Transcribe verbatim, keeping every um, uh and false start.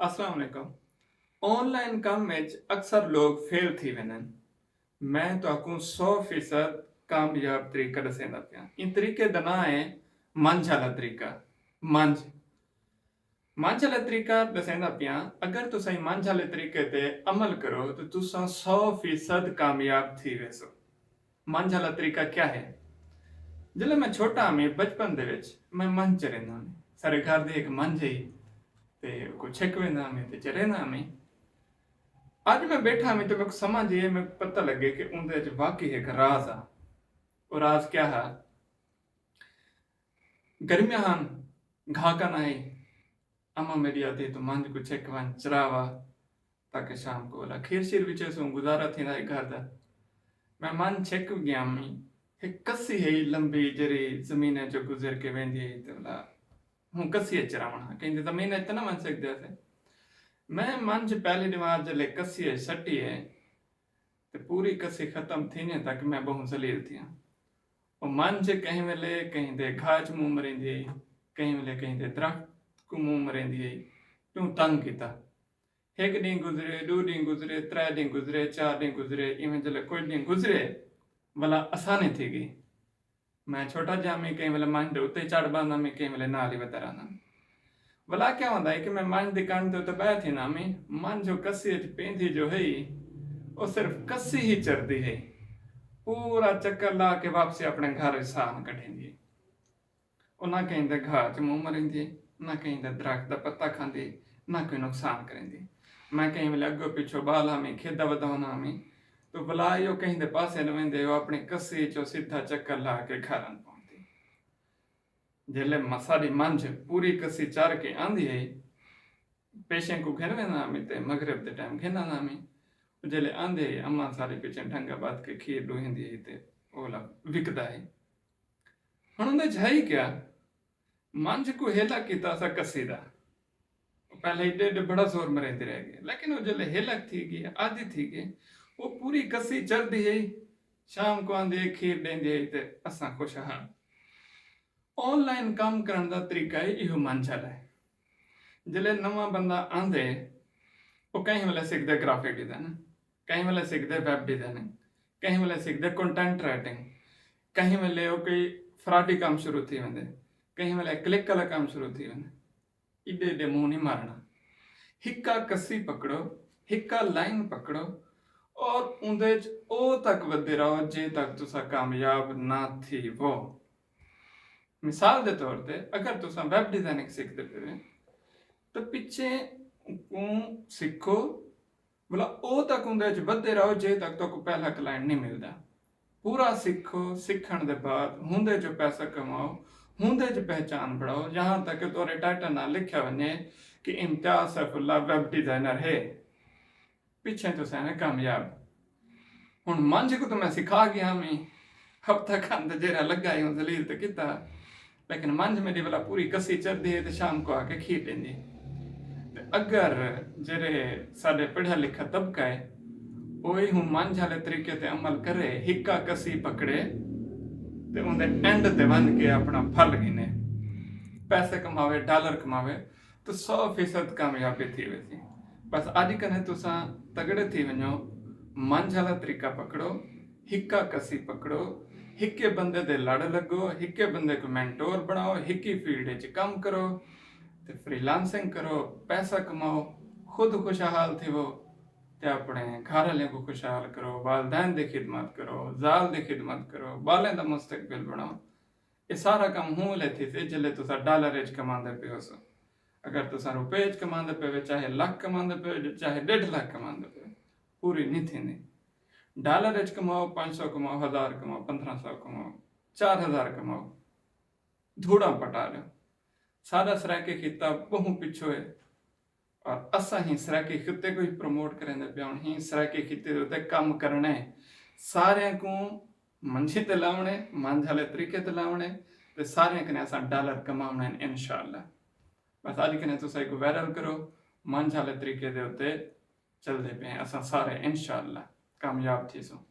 السلام علیکم۔ آن لائن کم وچ اکثر لوگ فیل تھی ویندن۔ میں تہاکوں سو فیصد کامیاب طریقہ ݙسیندا پیاں۔ ایں طریقے دا ناں ہے منجھ آلا طریقہ۔ منجھ منجھ آلا طریقہ ݙسیندا پیاں۔ اگر تساں ایں منجھ آلے طریقے تے عمل کرو تاں تساں سو فیصد کامیاب تھی ویسو۔ منجھ آلا طریقہ کیا ہے؟ جلے میں چھوٹا ہمی، بچپن دے وچ میں منجھ چریندا ہمی۔ سارے گھر دی ایک منجھ ہی تے کو چھک ویندا ہمی تے چریندا ہمی۔ اج میں بیٹھا ہمی تے میکوں سمجھ یہ میں پتہ لگے کہ اون دے وچ واقعی ایک راز آ۔ وہ راز کیا ہے؟ گرمیاں ہن، گھا کن آئی، اماں میݙی آہدی توں منجھ کوں چھک ونڄ چرا وا، تاکہ شام کوں ولا کھیر شیر وچیسوں، گزارا تھیندا ہے گھر دا۔ میں منجھ چھک ڳیا ہمی۔ ہک کسی ہئی لمبی جیڑھی زمیناں چوں گزر کے ویندی ہئی تے ولا ہوں کسی اچ چراوݨ ہا، کہیں دی زمین اچ تے نہ ونڄ سڳدے ہاسے۔ میں منجھ پہلی ݙیوار جلے کسی اچ سٹی ہے تے پوری کسی ختم تھیندے تک میں ٻہوں ذلیل تھیاں۔ او منجھ کہیں ویلے کہیں دے گھا اچ منہ مریندی ہئی، کہیں ویلے کہیں دے درخت کوں منہ مریندی ہئی، ݙوں تنگ کیتا۔ ہک ݙینہہ گزرے، ݙو ݙینہہ گزرے، ترے ݙینہہ گزرے، چار ݙینہہ گزرے، ایویں جلے کجھ ݙینہہ گزرے، ولا آسانی تھی ڳئی۔ میں چھوٹا جیہا ہمی، کہیں ویلے منجھ دے اتے چڑھ ٻہندا ہمی، کہیں ویلے نال ہی ودھا رہندا ہمی۔ ولا کیا ہوندا ہے کہ میں منجھ دی کنڈ تے اتے ٻہہ تھیندا ہمی، منجھ او کسی اچ پیندی جو ہئی، او صرف کسی ہی چردی ہئی۔ پورا چکر لا کے واپسی اپݨے گھر اچ ساہ نہ کڈھیندی ہئی۔ او نہ کہیں دے گھا اچ منہ مریندی، نہ کہیں دے درخت دا پتا کھاندی، نہ کوئی نقصان کریندی۔ میں کہیں ویلے اڳوں پچھوں ٻال ہمی، کھیݙدا ودا ہوندا ہمی، تو ولا ایہو کہیں دے پاسے نہ ویندے، او اپݨی کسی اچوں سدھا چکر لا کے گھر آن پہنچدی۔ جیلے م-، ساݙی منجھ پوری کسی چر کے آندی ہئی، پیشیں کوں گھن ویندا ہمی تے مغرب دے ٹائم گھن آندا ہمی۔ او جیلے آندی ہئی، اماں ساݙی پچھیں ڈھنگا ٻدھ کے کھیر ݙوہیندی ہئی تے اولا وکدا ہئی۔ ہݨ اوندے اچ ہئی کیا؟ منجھ کوں ہیلک کیتا اساں کسی دا۔ او پہلے ایݙے ایݙے بڑا زور مریندی رہ ڳئی، لیکن او جیلے ہیلک تھی ڳئی، عادی تھی ڳئی، او پوری کسی چردی ہئی، شام کوں آندی ہئی، کھیر ݙیندی ہئی تے اساں خوشحال۔ آن لائن کم کرݨ دا طریقہ ہے ایہو منجھ آلا ہے۔ جلے نواں بندہ آندے، او کہیں ویلے سکھدے گرافک ڈیزائن، کہیں ویلے سکھدے ویب ڈیزائننگ، کہیں ویلے سکھدے کنٹینٹ رائٹنگ، کہیں ویلے او کوئی فراڈی کم شروع تھی ویندے، کہیں ویلے کلک والا کم شروع تھی ویندے۔ ایݙے ایݙے منہ نہیں مارݨا۔ ہکا کسی پکڑو، ہکا لائن پکڑو، اور اوندے اچ او تک ودھدے رہو جے تک تساں کامیاب نہ تھی وو۔ مثال دے طور تے اگر تساں ویب ڈیزائننگ سکھدے پئے وے تو پچھے کوں سکھو، بھلا او تک اوندے اچ ودھدے رہو جے تک تہاکوں پہلا کلائنٹ نہیں ملدا۔ پورا سکھو، سکھݨ دے بعد ہوندے جو پیسہ کماؤ، ہوندے جو پہچان بݨاؤ، یہاں تک کہ تہاݙے ٹائٹل نال لکھیا ونڄے کہ امتیاز سیف اللہ ویب ڈیزائنر ہے۔ پچھے تساں نے کامیاب۔ ہݨ منجھ کوں تو میں سکھا ڳیا ہمی، ہفتہ کھن تے جیڑھا لڳا ہی ہوں ذلیل تے کیتا، لیکن منجھ میݙی ولا پوری کسی چردی ہے تے شام کو آ کے کھیر ݙیندی۔ تے اگر جیڑھے ساݙے پڑھیا لکھا طبقہ ہے، او ایہوں منجھ آلے طریقے تے عمل کرے، ہکا کسی پکڑے تے اوندے اینڈ تے ونڄ کے اپݨا پھل گھنے، پیسے کماوے، ڈالر کماوے، تو سو فیصد کامیابی تھی ویسی۔ بس اڄ کنے تساں تگڑے تھی ونڄو، منجھ آلا طریقہ پکڑو، ہکا کسی پکڑو، ہکے بندے دے لڑ لڳو، ہکے بندے کوں مینٹور بݨاؤ، ہکی فیلڈ اچ کم کرو تے فری لانسنگ کرو، پیسہ کماؤ، خود خوشحال تھیوو تے اپݨے گھر آلیاں کوں خوشحال کرو، والدین دی خدمت کرو، ذال دی خدمت کرو، ٻالیں دا مستقبل بݨاؤ۔ اے سارا کم ہوں ویلے تھیسے جلے تساں ڈالر اچ کماندے پئے ہوسو۔ اگر تساں روپے اچ کماندے پئے وے، چاہے لکھ کماندے پئے وے، چاہے ݙیڈھ لکھ کماندے پئے وے، پوری نہیں تھیندی۔ ڈالر اچ کماؤ، پنج سو کماؤ، ہزار کماؤ، پندرہ سو کماؤ، چار ہزار کماؤ، دھوڑاں پٹا ݙیو۔ ساݙا سرائیکی خطہ ٻہوں پچھو ہے۔ اور اساں ہی سرائیکی خطے کوں ہی پروموٹ کریندے پئے ہن، ہی سرائیکی خطے دے اتے کم کرݨے، ساریاں کوں منجھی تے لاوݨے، منجھ آلے طریقے تے لاوݨے تے ساریاں کنے اساں ڈالر کماوݨے ہن انشاءاللہ۔ بس اڄ کنے تساں ایکوں وائرل کرو، منجھ آلے طریقے دے اتے چلدے پئے ہیں اساں سارے انشاءاللہ کامیاب تھیسوں۔